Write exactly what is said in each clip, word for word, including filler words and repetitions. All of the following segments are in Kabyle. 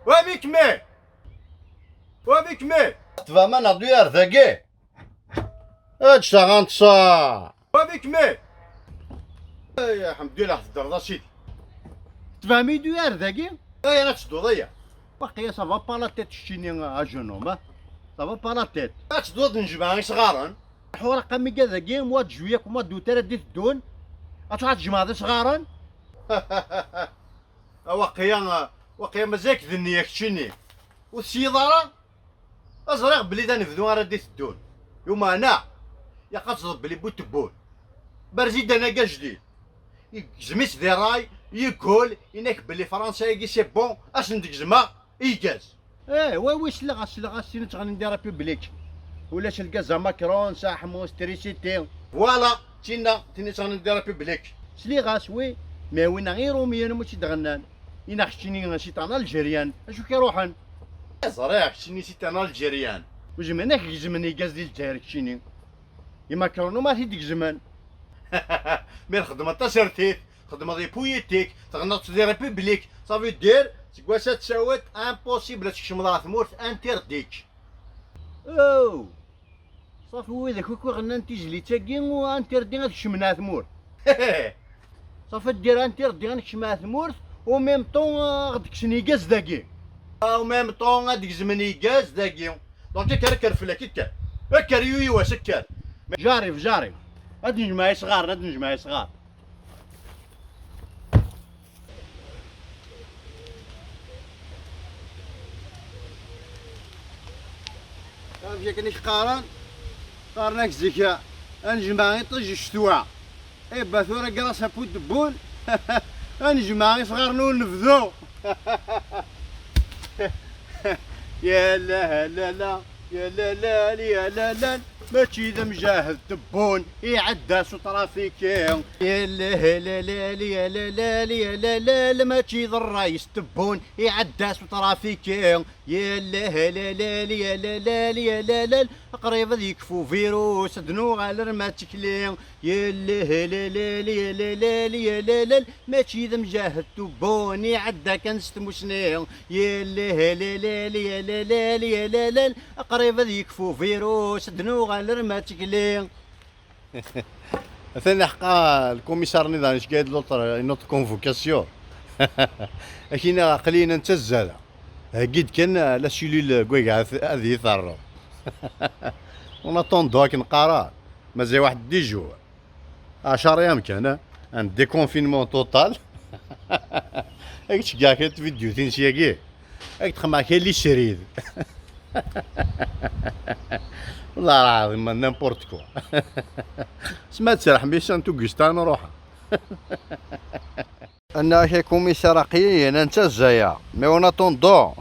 Wa d ikmi! Wa d ikmi! Tebɛem-aneɣ-d uyar dagi! Ečč taɣanṭsa! Wa d ikmi! Ay, alḥemdulilah, teddreḍ a sidi. Tebɛem-iyi-d uyar dagi? Ay, ad tedduḍ aya. Waqila ça va pas la tête keččini, a jeune homme, hein? Ça va pas la tête. Ad tedduḍ ad nejmeɛ isɣaren. Ḥuraq amiga dagi, mois de juillet, mois d'août ara d-iteddun. Ad truḥ ad tjemɛeḍ isɣaren? A waqila, waqila mazal-k d nniya keččini. Ur tesyiḍ ara? Ẓriɣ belli d anebdu ara d-iteddun. Umeɛna, ilaq ad teẓreḍ belli bu tebbun. Berzidan-agi ajdid. Yegzem-itt di ṛṛay, yeggul, yenna-k belli Fransa-agi c'est bon, ad sen-d-gezmeɣ igaz. Eh, oui, oui, sleɣ-as, sleɣ-as, tin ittɣanin di République. Ulac lgaz a Macron, saḥmu, stricité. Voilà, tinna, tin ittɣanin di République. Sliɣ-as, oui, mais winna Irumyen umi tt-id-ɣennan. Yenna-k keččini c'est un Algérien, acu k-iruḥen? Ẓriɣ keččini c'est un Algérien. Ur zmiren ad k-gezmen igaz di Lezzayer keččini. I Macron umi t-id-gezmen. Mi txeddmeḍ tasertit, txeddmeḍ i politique, teɣneḍ di République, ça veut dire, seg wass-a d tawiḍ, impossible ad tkecmeḍ ɣer tmurt, interdit. Oh! Safi, widak akk i ɣennan tizlit-agi, interdit ad kecmen ɣer tmurt. Safi, ad d-irr interdit ad nekcem ɣer tmurt, au même temps, euh, ad ɣ-d-kksen igaz dagi. Au même temps, ad gezmen igaz dagi. Donc, kker, kker fell-ak, kker. Kker, yuyi wass, kker. J'arrive, j'arrive. Ad nejmeɛ isɣaren, ad nejmeɛ isɣaren. Amek akken i k-qqaren? Qqaren-ak zik, ad nejmeɛ iṭij ccetwa. Iba tura grâce à Poutboul, ad nejmeɛ isɣaren ur nebdu. Ya la la la, ya la la la, ya la la. Mačči d amjahed Tebbun, iɛedda s utrafiki. Ya la la la, ya la la la, ya la la la. Mačči d ṛṛayes Tebbun, iɛedda s utrafiki. Ya la la la, ya la la la, ya la la la. Qrib ad yekfu virus, ad nuɣal ar ma d tikli. Ya la la la, ya la la la, ya la la. Mačči d amjahed Tebbun, iɛedda kan s tmusni. Ya la la la, ya la la la, ya la la. Qrib ad yekfu virus, ad nuɣal ar ma d tikli. Atan iḥqa lkumisar-nni daɣen, icegga-d l'autre, une autre convocation. Akina aql-i netta zzala. Heggi-d kan la cellule n wayga ad, ad iyi-terreḍ. En attendant, akken qqaren, mazal waḥed dix jours. Ɛecra ayyam kan, un déconfinement total. Ad k-ttgeɣ kan tvidyutin syagi. Ad k-d-xedmeɣ kan les cerises. Wallah lɛaḍim, n'importe quoi. Sma tserḥem i Saint Augustin, nruḥ. Anna-k a kumisar, aql-i netta zzala. Mais en attendant,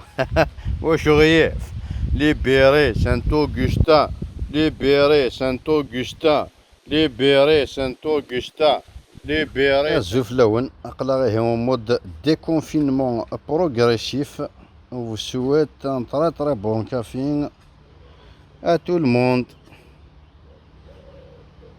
wacu ɣef? Libéré Saint Augustin, libéré Saint Augustin. Libéré Saint Augustin, libéré. Azul fell-awen, aql-aɣ ihi en mode déconfinement progressif. Je vous souhaite un très très bon café à tout le monde.